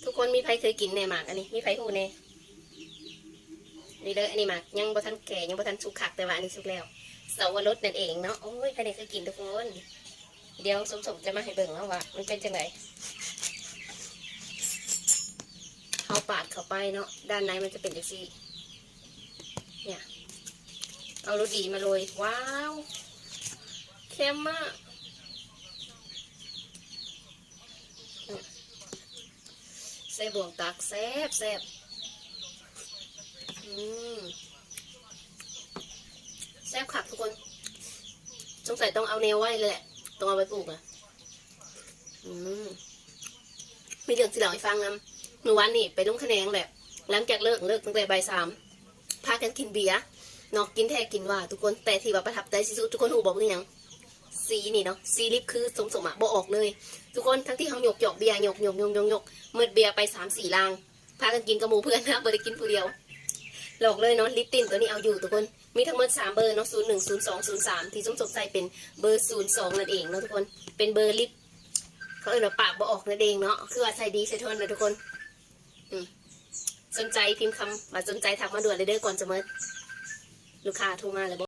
ທຸກຄົນມີໃຜເຄີຍກິນແດ່ໝາກອັນນີ້? ມີໃຜຮູ້ແດ່? ນີ້ເດີ ອັນນີ້ໝາກຍັງບໍ່ທັນແກ່ ຍັງບໍ່ທັນສຸກຄັກ ແຕ່ວ່າອັນນີ້ສຸກແລ້ວ ເສົາວະລົດນັ້ນເອງເນາະ. ໂອ້ຍ ໃຜໄດ້ເຄີຍກິນທຸກຄົນ? ດຽວສົມໆຈະມາໃຫ້ເບິ່ງເນາະວ່າມັນເປັນຈັ່ງໃດ. ເຮົາປາດເຂົ້າໄປເນາະ ດ້ານໃນມັນຈະເປັນຈັ່ງຊີ້ ເນຍ ເອົາໂລດດີມາໂລຍ. ວ້າວ ເຄັມມາກ. ໃສ່ບ່ວງຕັກ ແຊບໆ. ອືມ ແຊບຄັກທຸກຄົນ. ສົງໄສຕ້ອງເອົາແນວໄວ້ແຫຼະ ຕ້ອງເອົາໄວ້ປູກນະ. ອືມ ມີເລື່ອງຊິເລົ່າໃຫ້ຟັງນຳ. ມື້ວານນີ້ໄປລົງຂະແໜງແຫຼະ ຫຼັງຈາກເລີກ ເລີກຕັ້ງແຕ່ບ່າຍສາມ ພາກັນກິນເບຍເນາະ ກິນແທ້ກິນວ່າທຸກຄົນ. ແຕ່ທີ່ວ່າປະທັບໃຈທີ່ສຸດ ທຸກຄົນຮູ້ບໍ່ຄືຫຍັງ? ສີນີ້ເນາະ ສີລິບຄືສົມໆອະ ບໍ່ອອກເລີຍທຸກຄົນ. ທັງທີ່ເຮົາຍົກຈອກເບຍ ຍົກໆໆໆ ໝົດເບຍໄປສາມສີ່ລາງ ພາກັນກິນກັບໝູ່ເພື່ອນນະ ບໍ່ໄດ້ກິນຜູ້ດຽວ. ບອກເລີຍເນາະ ລິບຕິນໂຕນີ້ເອົາຢູ່ທຸກຄົນ. ມີທັງໝົດສາມເບີເນາະ ສູນໜຶ່ງ ສູນສອງ ສູນສາມ ທີ່ສົມໆໃສ່ເປັນເບີສູນສອງນັ້ນເອງເນາະທຸກຄົນ. ເປັນເບີລິບ ເຂົາເອີ້ນວ່າປາກບໍ່ອອກນັ້ນເອງເນາະ ຄືວ່າໃສ່ດີໃສ່ທົນນະທຸກຄົນ. ອືມ ສົນໃຈພິມຄຳວ່າສົນໃຈ ທັກມາດ່ວນເລີຍເດີ ກ່ອນຈະໝົດ. ລູກຄ້າໂທມາແລ້ວບໍ?